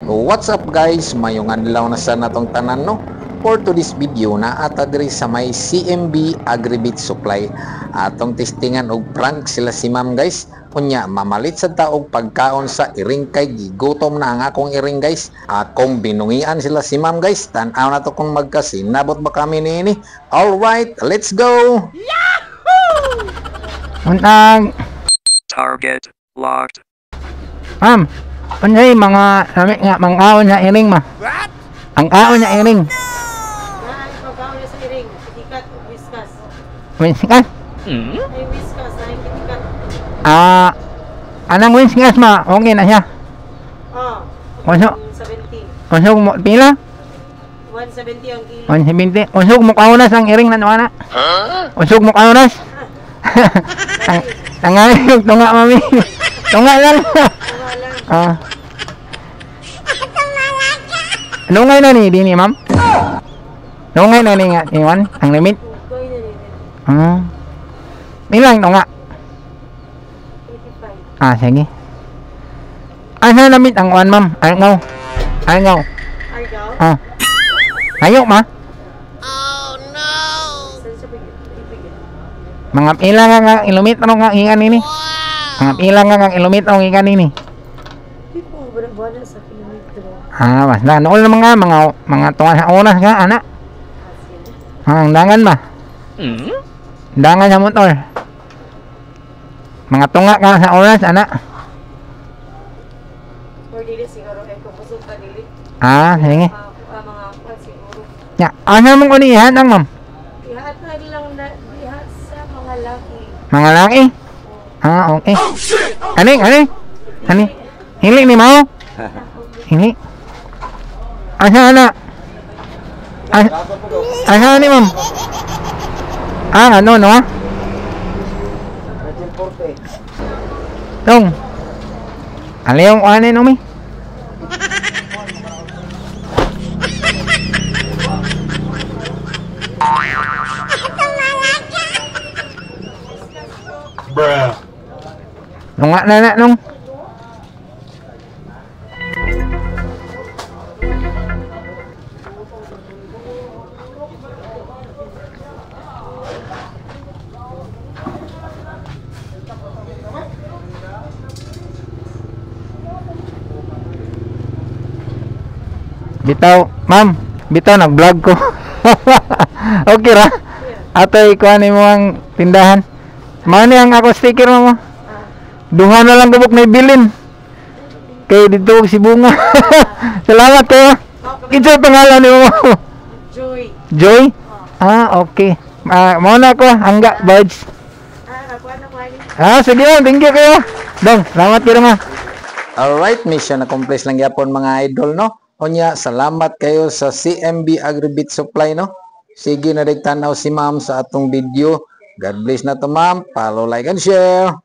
What's up, guys? Mayong adlaw na sa natong tanan, no. For today's video, naa ta diri sa may CMB Agribit Supply. Atong testingan og prank sila si ma'am, guys. Unya mamalit sa ta og pagkaon sa iring kay gigutom na ang akong iring, guys. Akong binungian sila si ma'am, guys. Tan-aw na to kung magkasinabot ba kami niini. All right, let's go. Untag, Target locked. Ma'am, unsay mga lami nga mangaon sa iring ma? Ang kaon sa iring. Naan pagkaon niya sa iring, Kitekat ug Whiskas. Whiskas? Ay, Whiskas, ay Kitekat. Ah, anang Whiskas ma, okay na siya. Oh, Unso, 170. unsog mo pila? 170 ang kilo. 170. Unsog mo kaunas ang iring na nuana? Unsog mo kaunas? Ang tangali yung tunga, mami. Tunga lang. Tunga lang. Ah. Nungay na ni dini, ma'am? Nungay na ni nga iwan ang limit. Ugoy na rin. Ah. Ilang tunga? 85. Ah, sige. Asa lamit ang uwan, ma'am? Arngaw. Arngaw. Argaw? Ah. Ayo, ma. Saan siya pigit? Mga pila nga nga kilometro nga gikan nini? Mga pila nga nga kilometro gikan nini? Di ko buwan sa kilometro. Ah, basta nool naman nga mga tunga sa oras nga ana. Ah, ang dangan ma. Dangan sa motor. Mga tunga ka sa oras ana. Or dili siguro eh kung busog ka dili. Ah, sige. Ah, ah, mga kwan siguro. Ya, asa mong unihan ang ma'am? Ihatag lang na diha sa mga laki. Mga laki? Ah, okay. Ani, ani? Ani? Hili ni mao? Hili. Asa ana? Asa, asa ni ma'am? Ah, ano no? Tong. Aliyong kuhanin umi. Nunga na na nung. Bitaw, ma'am, bitaw nag-vlog ko. Okay ra. Atoy kuan mo ang tindahan. Mao ni ang ako sticker mo. Duha na lang gubok na ibilin. Kay dito og sibunga. Salamat kayo. Kinsa pangalan nimo? Joy. Joy? Ah, okay. Ah, mao na ako, hangga birds. Ah, ako ano ko ani. Ah, sige ma'am, thank you kayo. Dong, salamat kayo ma. Alright, mission accomplished lang gyapon, mga idol, no. Unya, salamat kayo sa CMB Agribit Supply, no. Sige na tanaw si ma'am sa atong video. God bless na to, ma'am. Follow, like, and share.